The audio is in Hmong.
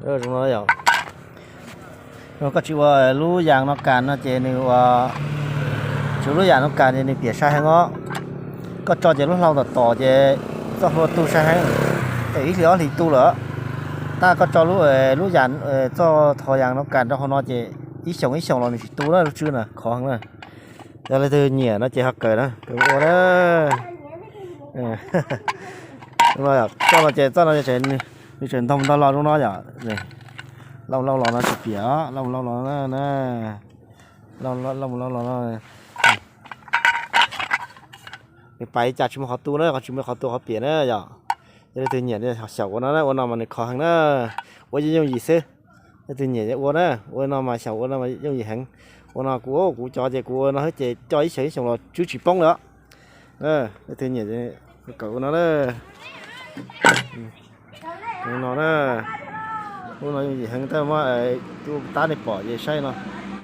Zoo no yom. Koj tsis ua lub yas no kas no ces nws ua, tsis ua lub yas no kas ces nws piam sai heev os. Koj tso ces lub hlau tom tom ces txoj hlua tu sai heev, ib hlis ob hlis tu lawm. Tab koj tso lub, lub yas, txoj thov yas no kas rau hauv no ces ib xyoos ib xyoos los nws tsis tu na, lub tswb na khov heev na. Yog leej twg nyiam no ces ho kawm na, kawm ua na. Txoj no ces txoj no nws tseem ntog ntog los zoo no yom. Lauj lauj los no tsis piam, lauj lauj los na. Lauj lauj los no. Nws pais li cas tsis muaj qhov tu na, qhov tsis muaj qhov tu qhov piam na yom. Yog leej twg nyiam xyaum ua no na, ua no mas nws khov heev na, ua yooj yooj yim xwb. Leej twg nyiam ua na, ua no mas xyaum ua no mas yooj yim heev. Ua no kuv, kuv cov ces kuv ua no xwb ces coj ib xyoos ib xyoos los tswb tsis poob li os. Leej twg nyiam kawm ua no na. No na, ua no yooj yim heev, tab muab tus tab nej pom ces saib no.